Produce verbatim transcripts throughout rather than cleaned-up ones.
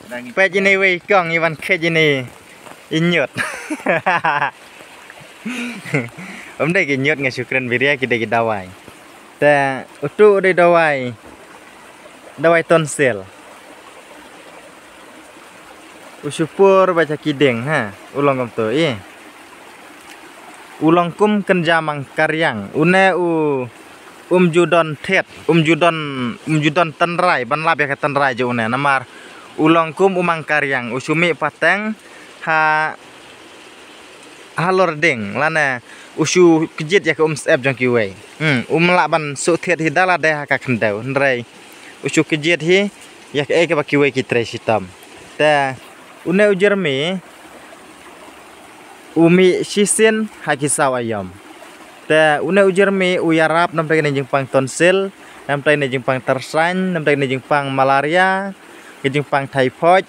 Peit ine iwei i kong, i wan kheit ine i ñiut. Ym dei ki ñiut, nga shu kren biria, ki dei ki dawai. Te utu u dei dawai, dawai tonsil. U shu pur beit ha ki dieng, ha. U long kumtu, i. U long kum kynja mang kariang. Une u, um ju don thied, um ju don, um ju don tynrai, ban lap ïa ka tynrai jong une. Namar u long kum u mang kariang, u shu mih pateng ha halor dieng, lane u shu kjit ïa ka umsyep jong kiwei. Hmm, um lah ban shu thied hi da lade ha ka khyndew, hynrei u shu kjit hi ïa kaei kaba kiwei ki trei shitom. Te une u Jeremy u mih shisien ha ki saw aïom. Te une u Jeremy u ïarap namar kine jingpang tonsil, namar kine jingpang tyrsaiñ, namar kine jingpang malaria, ki jingpang typhoid.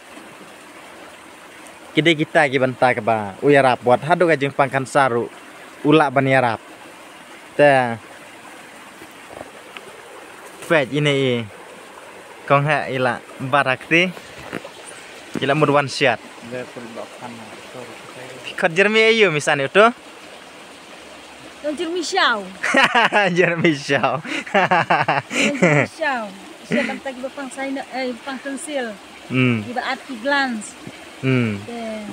Ki dei kita ki bynta kaba u ïarap, wat haduh ka jingpang kansar ruh u lah ban ïarap. Te peit ine i kong, ha, i la barakti. I la mut wan siat. Phi khot Jeremy aïu misan utu? Long Jeremy Shaw. Jeremy Shaw. Long Jeremy Shaw. Siat namar kiba pang saina, eh, pang tonsil. Hmm. Kiba at ki glands. Hmm. Te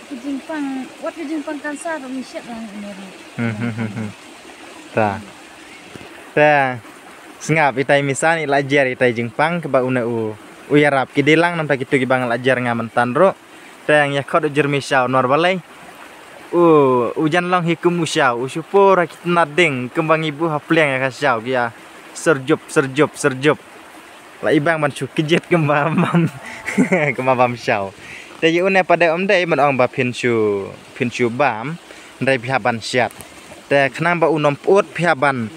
ki jingpang, wat ki jingpang kansar ruh ngi siat lang ine ruh. Hmm, hmm, hmm, hmm. Ta. Te sngap, itai misan i la jer itai jingpang kaba une u, u ïarap. Ki dei lang namar kitu kiba nga la jer nga mynta ruh. Te nga ïa khot u Jeremy Shaw namar balei? U, u jan long hi kum u shaw, u shu pur ha ki tnat dieng kumba ngi buh ha pliang ïa ka shaw, ki ïa syrjup, syrjup, syrjup. La i bang ban shu kjit kumba bam, kumba bam shaw. Te ïa une pat de ym dei ban ong ba phin shu, phin shu bam, hynrei phi hap ban siat. Te khnang ba u nym pyut phi hap ban,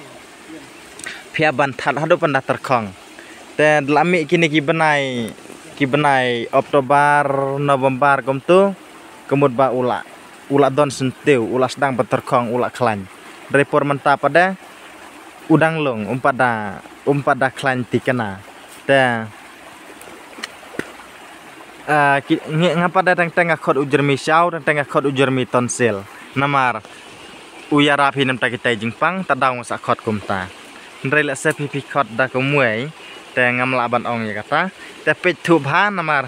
phi hap ban thad haduh ban da tyrkhong. Te da la mih kine ki bnai, ki bnai October, November kumtu, ka mut ba u la, u la don syntiew, u la sdang ban tyrkhong, u la khlaiñ. Hynrei por mynta pat de u dang lung, um pat da, um pat da khlaiñ thikna. Te, ah, ki, ngi, nga pat de teng teng nga khot u Jeremy Shaw, teng teng nga khot u Jeremy Tonsil. Namar u ïarap hi namar kitai jingpang, ta daw nga sa khot kumta. Hynrei lehse phi phi khot da kumwei, te ngam lah ban ong ïa kata. Te peit thuh bha namar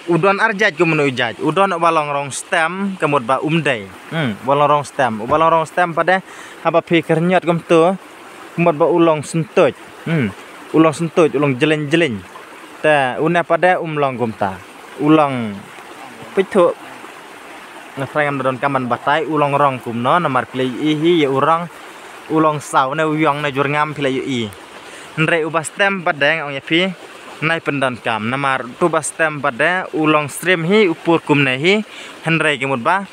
u don ar jait kumno u jait. U don uba long rong stem, ka mut ba um dei. Hmm, uba long rong stem. Uba long rong stem pat de, haba phi kyrñot kumtu, ka mut ba u long syntuid. Hmm, u long syntuid, u long jlin jlin. Te une pat de um long kumta. U long, peit thuh. Nga trai ngam da donkam ban batai u long rong kumno, namar phi la ïohi hi ïa u rong, u long saw ne u ïong ne jur ngam phi la ïohi. Hynrei uba stem pat de nga ong ïa phi, nai pyndonkam, namar utu ba stem pat de u long srim hi, u pur kumne hi. Hynrei ka mut ba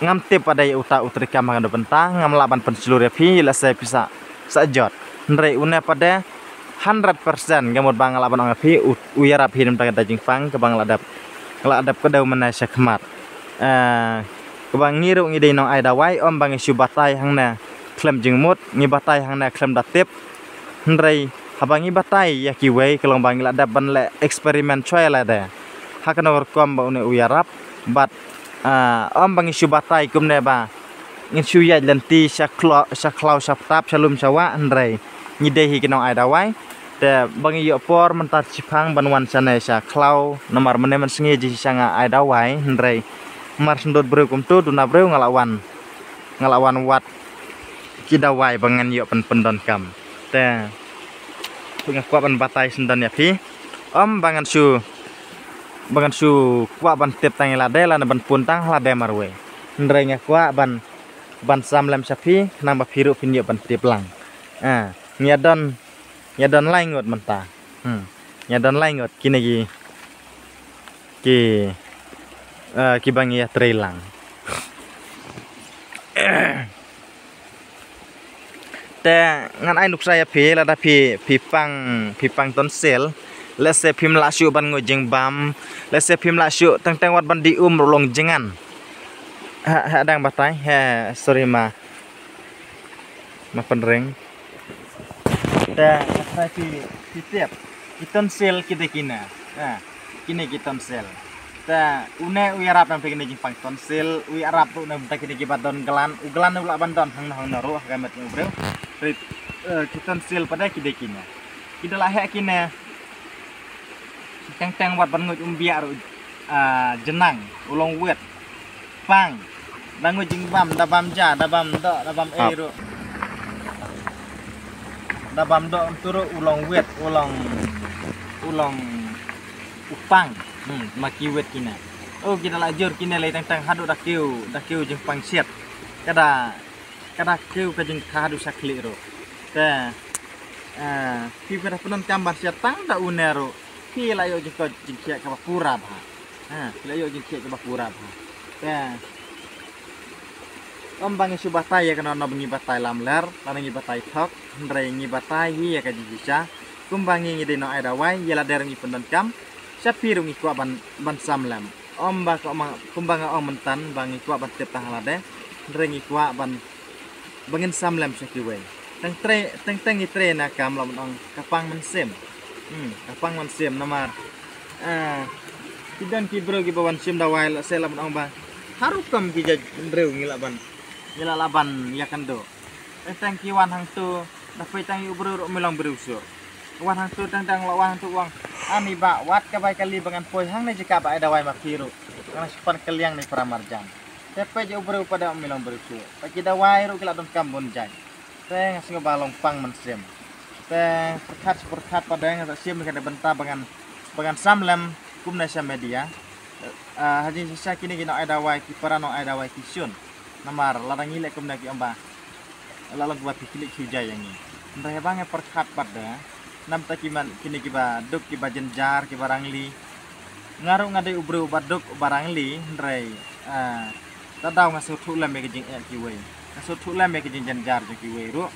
ngam tip pat de ïa uta u treikam ha kano bynta, ngam lah ban pynshlur ïa phi, lehse phi sa, sa jot. Hynrei une pat de hundred percent, ka mut ba nga lah ban ong ïa phi, u, u ïarap hi namar kata ka jingpang kaba nga la dep, nga la dep kdew mynne sha khmat. Eh, kaba ngi ruh ngi dei nong ai dawai, ym ba ngi shu batai hangne khlem jingmut, ngi batai hangne khlem da tip. Hynrei haba ngi batai ïa kiwei, ka long ba ngi la dep ban leh experiment choi lade. Ha kano rukom ba une u ïarap, bad, ah, ym ba ngi shu batai kumne ba ngin shu ïaid lynti sha khlaw, sha khlaw, sha btap, sha lum, sha wah, hynrei ngi dei hi ki nong ai dawai. Te ba ngi ïoh por mynta shipang ban wan shane sha khlaw, namar mynne mynsngi jingshisha nga ai dawai, hynrei mar shu dut briew kumtu, duna briew nga la wan, nga la wan wad ki dawai ba ngan ïoh pyn, pyndonkam. Te nga kwah ban batai shisyndon ïa phi, ym ba ngan shu, ba ngan shu kwah ban tip tang ïa lade, lane ban pun tang ha lade marwei. Hynrei nga kwah ban, ban sam lem sha phi, khnang ba phi ruh phin ïoh ban tip lang. Ah, ngi ïa don, ngi ïa don lai ngut mynta. Hmm. Ngi ïa don lai ngut kine ki, ki, eh, kiba ngi ïa trei lang. Te ngan ai nuksa ïa phi, lada phi, phi pang, phi pang tonsil. Lehse phim lah shuh ban nguh jingbam. Lehse phim lah shuh, teng teng wat ban die um ruh long jngan. Ha, ha dang batai, ha, sorry ma. Ma pynring. Te, lehse phi, phi tip. Ki tonsil ki dei kine. Eh, kine ki tonsil. Te une u ïarap namar kine jingpang tonsil, u ïarap ruh namar kine kiba don glan, u glan u lah ban don hangno hangno ruh ha ka met jong u briew. Te, eh, ki tonsil pat de ki dei kine. Ki da la heh kine. Teng teng wat ban nguid um biang ruh, ah, jenang, u long wit. Pang. Da nguid jingbam, da bam ja, da bam doh, da bam ei ruh. Da bam doh tu ruh u long wit, u long, u long u pang. Hmm, ma ki wit kine. Oh, ki da la jur kine lei teng teng haduh da kiew, da kiew jingpang shit. Ka da, ka da kiew ka jingkha haduh sha khlieh ruh. Te, eh, phi ka da pyndonkam ban shit tang da une ruh. Phi la ïoh jingkoit jingkhiah kaba pura bha. Ha, phi la ïoh jingkhiah kaba pura bha. Te, ym ba ngi shu batai ïa kano kano ba ngi batai lamler, lane ngi batai thok, hynrei ngi batai hi ïa ka jingshisha. Kumba ngi ngi dei nong ai dawai, ïa lade ruh ngi pyndonkam, sha phi ruh ngi kwah ban, ban sam lem. Ym ba kumba, kumba nga ong mynta ba ngi kwah ban tip tang ha lade, hynrei ngi kwah ban ba ngin sam lem sha kiwei. Teng trei, teng teng ngi trei na kam lah ban ong ka pang mynsiem. Hmm, ka pang mynsiem namar, ah, ki don ki briew kiba wan shim dawai lah seh lah ban ong ba ha rukom ki jait briew ngi lah ban, ngi lah lah ban ïakynduh. Teng teng ki wan hangto, da peit tang ïa u briew ruh ym long briew shuh. Wan hangto teng teng lah wan hangto wan. Ani ba wat ka bai kali ba ngan poi hangne jaka ba ai dawai ma phi ruh. Ngan shipang kaliang ne para marjan. Te peit ïa u briew pat de ym long briew shuh. Pat ki dawai ruh ki la donkam bun jait. Te nga sngew ba long pang mynsiem. Te pyrkhat pyrkhat pat de nga sa shim ka dei bynta ba ngan, ba ngan sam lem kumne sha media. Ah, ha jingshisha kine ki nong ai dawai, ki para nong ai dawai ki shun. Namar lada ngi leh kumne ki ong ba la long ba phi klik shu jai ïa ngi. Hynrei haba nga pyrkhat pat de, namta ki man kine kiba duk kiba jynjar kiba rangli. Nga ruh nga dei u briew uba duk uba rangli, hynrei, ah, ta daw nga sngewthuh lem ïa ka jingeh kiwei. Nga sngewthuh lem ïa ka jingjynjar jong kiwei ruh.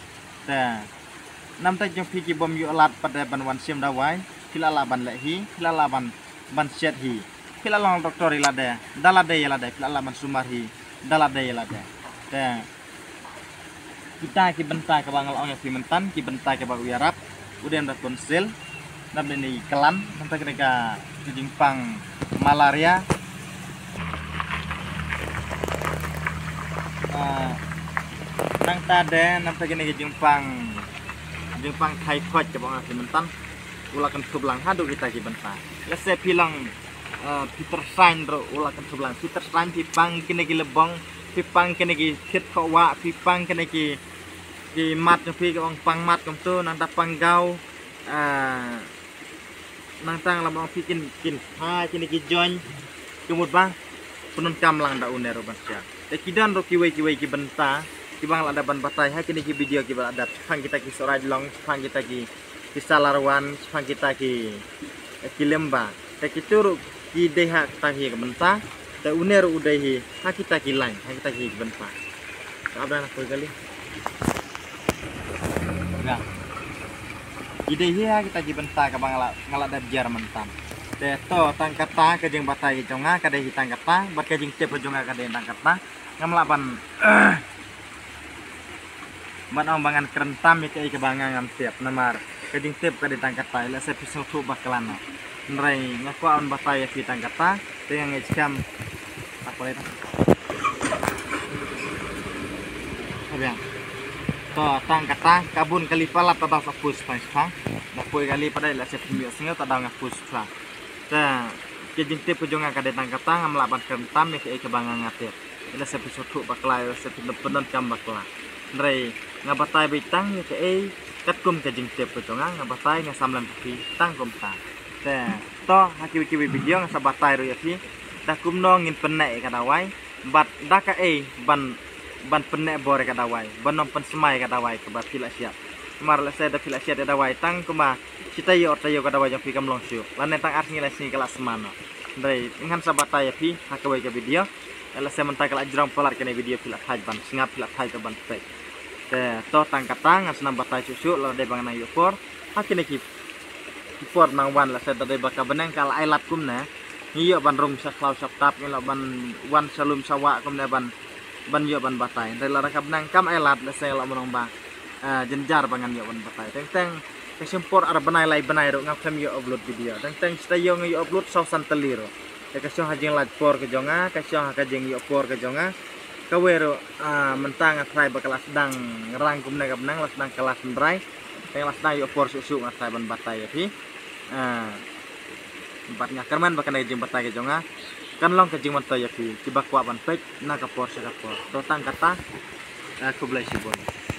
Te namta jong phi ki bym ïoh lad pat de ban wan shim dawai, phi la lah ban leh hi, phi la lah ban, ban shet hi. Phi la long doktor ïa lade, da lade ïa lade, phi la lah ban sumar hi, da lade ïa lade. Te kita ki bynta kaba nga la ong ïa phi mynta, ki bynta kaba u ïarap, u dei da tonsil, namta kine ki klan, namta kine ka jingpang malaria. Ah, nangta de, namta kine ki jingpang, jingpang typhoid kaba nga ong ïa phi mynta. U la kynthup lang haduh kita ki bynta. Lehse phi long, eh, phi tyrsain ruh u la kynthup lang. Phi tyrsain, phi pang kine ki lebong, phi pang kine ki thied khoh wah, phi pang kine ki, ki mat jong phi, ki ong pang mat kumto, nangta pang gaw, eh, nangta lah ban ong phi kin, kin ha kine ki joint. Ka mut ba pyndonkam lang da une ruh ban shet. Te ki don ruh kiwei kiwei ki bynta kiba nga la dep ban batai ha kine ki video kiba la dep, shaphang kita ki sohrai long, shaphang kita ki, ki salar wan, shaphang kita ki, eh, ki limba. Te kito ruh ki dei ha kata hi ka bynta. Te une ruh u dei hi ha kita ki lain, ha kita ki bynta. Ka ap da na poi kali. Ki dei hi ha kita ki bynta kaba nga la, nga la dep jer mynta. Te to tang kata ka jingbatai ka jong nga ka dei hi tang kata, bad ka jingtip ka jong nga ka dei tang kata. Ngam lah ban, ban ong ba ngan kren tam ïa kaei kaba nga ngam tip namar ka jingtip ka dei tang kata, lehse phi sngewthuh bakla noh. Hynrei nga kwah ban batai ïa phi tang kata, te nga ngeit skhem. Tak boleh dah. Abiang. To tang kata ka bun kali palat ta da sa pus tang sa. Da poi kali pat de lehse phi ïohsngew ta da nga pus sa. Te ka jingtip ka jong nga ka dei tang kata, ngam lah ban kren tam ïa kaei kaba nga ngam tip. Lehse phi sngewthuh bakla, lehse phi pyndonkam bakla. Hynrei nga batai beit tang ïa kaei katkum ka jingtip ka jong nga, nga batai nga sam lem phi tang kumta. Te to ha kiwei kiwei video nga sa batai ruh ïa phi da kumno ngin pynneh ïa ka dawai bad da kaei ban, ban pynneh bor ïa ka dawai, ban ym pynsmai ïa ka dawai kaba phi la shet. Namar lehse da phi la shet ïa dawai tang kumba shi taïew ar taïew ka dawai jong phi kam long shuh, lane tang ar sngi lai sngi ka la sma noh. Hynrei ngan sa batai ïa phi ha kawei ka video. Lehse mynta ka la jrong palat kane video phi la thait ban sngap, phi la thait ban peit. Te to tang kata ngan sa nang batai shuh shuh lada dei ba ngan nang ïoh por ha kine ki, ki por nang wan, lehse da dei ba ka bneng ka la ai lad kumne, ngi ïoh ban rung sha khlaw sha ktap, ngi ïoh ban wan sha lum sha wah kumne ban, ban ïoh ban batai. Hynrei lada ka bneng kam ai lad, lehse lah ban ong ba, eh, jynjar ba ngan ïoh ban batai. Teng teng Ka shong por ar bnai lai bnai ruh nga khlem ïoh upload video. Teng teng sdang ïoh nga ïoh upload saw san tylli ruh. Te ka shong ha jinglait por ka jong nga, ka shong ha ka jingïoh por ka jong nga. Kawei ruh mynta nga trai ba ka la sdang rang kumne ka bneng, la sdang ka la sdang dry. Te la sdang ïoh por suk suk nga trai ban batai ïa phi. Bad nga kyrmen ba kane ka jingbatai ka jong nga kan long ka jingmyntoi ïa phi kiba kwah ban peit na ka por sha ka por. To tang kata, khublei shibun.